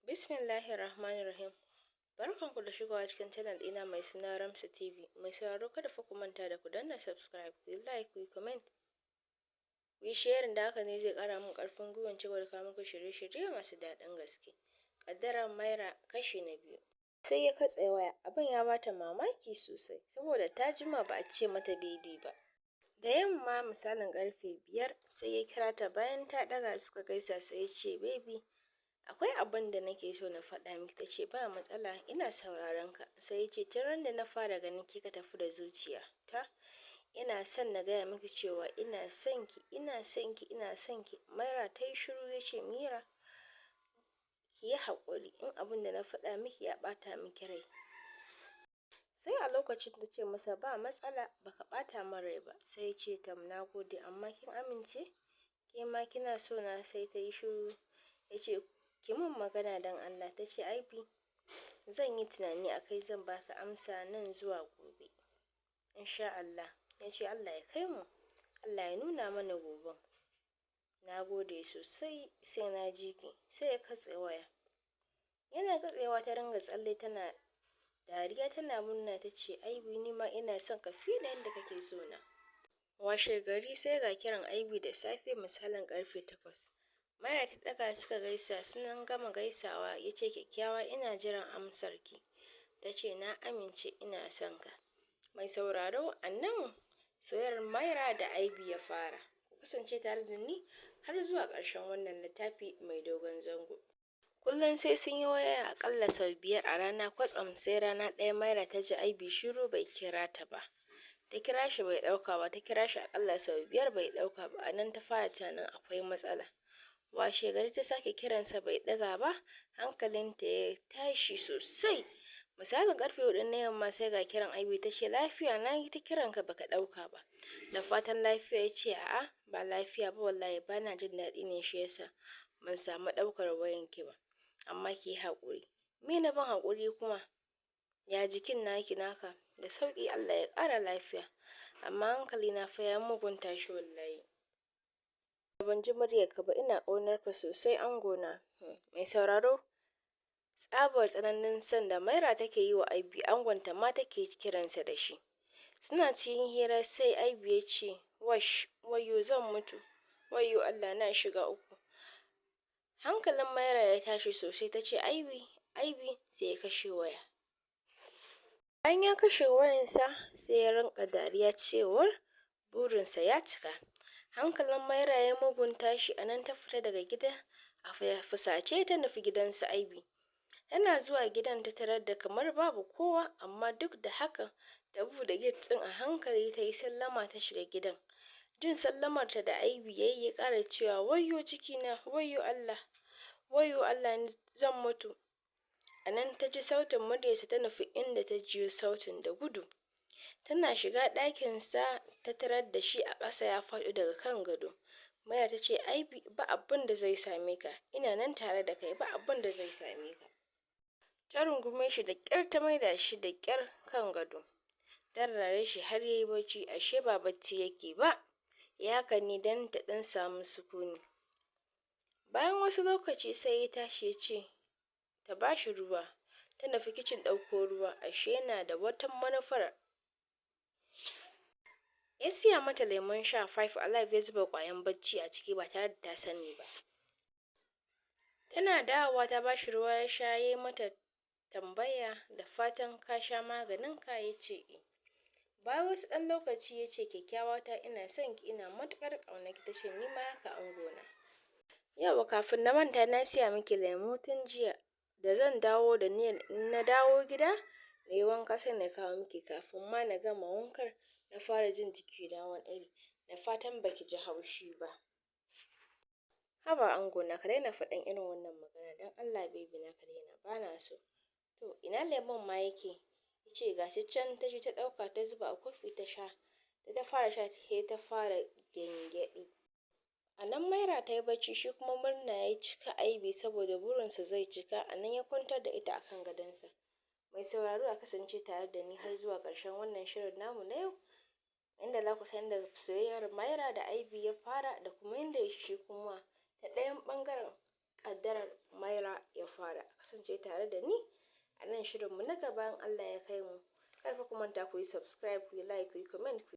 Bismillahirrahmanirrahim. Barkanku da shigowa cikin channel ɗina mai suna Ramsu TV. Mai sauraro, kada fa ku manta da ku danna subscribe, ku yi like, ku yi comment, ku yi sharing, da haka ne zai ƙara min ƙarfin gwiwan cigaba da kawo muku shirye-shirye masu daɗin gaske. Ƙaddarar Maira, kashi na biyu. Sai ya katse waya. Abin ya bata mamaki sosai saboda ta jima ba a ce mata baby ba. Da yamma, misalin ƙarfe 5, sai ya kira ta. Bayan ta ɗaga suka gaisa, sai ya ce, "Baby, akwai abin da nake so na faɗa miki." Ta ce, "Ba matsala, ina sauraron ka." Sai ya ce, "Tun ran da na fara ganin kika tafi da zuciya ta, ina son na gaya miki cewa ina son ki, ina son ki, ina son ki." Maira ta yi shiru. Ya ce, "Mira, ki yi haƙuri in abin da na faɗa miki ya ɓata miki rai." Sai a lokacin ta ce masa, "Ba matsala, baka ɓata min rai ba." Sai ya ce, "Tam, na gode, amma kin amince? Ke ma kina so na?" Sai ta yi shiru. Ya ce, "Ki mun magana don Allah." Ta ce, "Aibi, zan yi tunani a kai, zan baka amsa nan zuwa gobe insha Allah." Ya ce, "Allah ya kai mu, Allah ya nuna mana goben, na gode sosai, sai na ji ki." Sai ya katse waya. Yana katsewa ta ringa tsalle tana dariya tana murna. Ta ce, "Aibi, ni ma ina son ka fiye da yadda kake so na." Washe gari sai ga kiran Aibi da safe, misalin ƙarfe 8. Maira ta ɗaga suka gaisa. Suna gama gaisawa ya ce, "Kyakkyawa, ina jiran amsar ki." Ta ce, "Na amince, ina son ka." Mai sauraro, a nan soyayyar Maira da Aibi ya fara. Ku kasance tare da ni har zuwa ƙarshen wannan littafi mai dogon zango. Kullum sai sun yi waya aƙalla sau biyar a rana. Kwatsam sai rana ɗaya Maira ta ji Aibi shiru, bai kira ta ba. Ta kira shi, bai ɗauka ba. Ta kira shi aƙalla sau biyar, bai ɗauka ba. A nan ta fara tunanin akwai matsala. Washe gari ta sake kiransa, bai ɗaga ba. Hankalinta ya tashi sosai. Misalin ƙarfe 4 na yamma sai ga kiran Aibi. Ta ce, "Lafiya na yi ta kiranka baka ɗauka ba? Da fatan lafiya." Ya ce, "A'a, ba lafiya ba, wallahi bana jin daɗi ne, shi yasa ban samu ɗaukar wayanki ba, amma ki yi haƙuri." "Me na ban haƙuri kuma? Ya jikin naki naka?" "Da sauƙi, Allah ya ƙara lafiya, amma hankali na fa ya mugun tashi wallahi. Ban ji muryarka ba. Ina ƙaunar ka sosai, angona." Mai sauraro, tsabar tsananin son da Maira take yi wa Aibi, angonta ma take kiransa da shi. Suna cikin hira sai Aibi ya ce, "Wash, wayyo, zan mutu, wayyo Allah, na shiga uku." Hankalin Maira ya tashi sosai. Ta ce, "Aibi, Aibi." Sai ya kashe waya. Bayan ya kashe wayansa sai ya rinka dariya cewar burinsa ya cika. Hankalin Maira ya mugun tashi. A nan ta fita daga gida a fusace, ta nufi gidan su Aibi. Tana zuwa gidan ta tarar da kamar babu kowa, amma duk da haka ta buɗe gate ɗin a hankali, ta yi sallama, ta shiga gidan. Jin sallamarta da Aibi yayi, ya ƙara cewa, "Wayyo cikina, wayyo Allah, wayyo Allah, zan mutu." A nan ta ji sautin muryarsa, ta nufi inda ta jiyo sautin da gudu. Tana shiga ɗakinsa ta tarar da shi a ƙasa, ya faɗo daga kan gado. Maira ta ce, "Aibi, ba abin da zai same ka, ina nan tare da kai, ba abin da zai same ka." Ta rungume shi da ƙyar, ta maida shi da ƙyar kan gado. Ta rarrashe shi har yayi bacci. Ashe ba bacci yake ba, ya haka ne don ta ɗan samu sukuni. Bayan wasu lokaci sai ya tashi, ya ce ta bashi ruwa. Ta nufi kicin ɗauko ruwa, ashe yana da wata manufar. Ya siya mata lemon sha Five Alive, ya zuba ƙwayan bacci a ciki ba tare da ta sani ba. Tana dawowa ta bashi ruwa ya sha. Ya yi mata tambaya, "Da fatan ka sha maganin ka?" Ya ce eh. Bayan wasu ɗan lokaci ya ce, "Kyakkyawa ta, ina son ki, ina matuƙar ƙaunar ki." Ta ce, "Ni ma haka, angona. Yauwa, kafin na manta, na siya miki lemo tun jiya da zan dawo, da niyyar in na dawo gida na yi wanka sai na kawo miki. Kafin ma na gama wankar na fara jin jikina wani iri. Da fatan baki ji haushi ba." "Haba angona, ka daina faɗan irin wannan magana don Allah, baby na, ka daina, bana so. To, ina lemon ma yake?" Ya ce, "Gashi can." Ta je ta ɗauka, ta zuba a kofi, ta sha. Da ta fara sha sai ta fara gyangyaɗi. A nan Maira ta yi bacci, shi kuma murna ya cika Aibi saboda burinsa zai cika. A nan ya kwantar da ita akan gadonsa. Mai sauraro, a kasance tare da ni har zuwa ƙarshen wannan shirin namu na yau, inda za ku san da soyayyar Maira da Aibi ya fara da kuma yadda shi kuma ta ɗayan ɓangaren ƙaddarar Maira ya fara. fara. Kasance tare da ni a nan shirinmu na gaba in Allah ya kai mu. Kar fa ku manta ku yi subscribe, ku yi like, ku yi comment, ku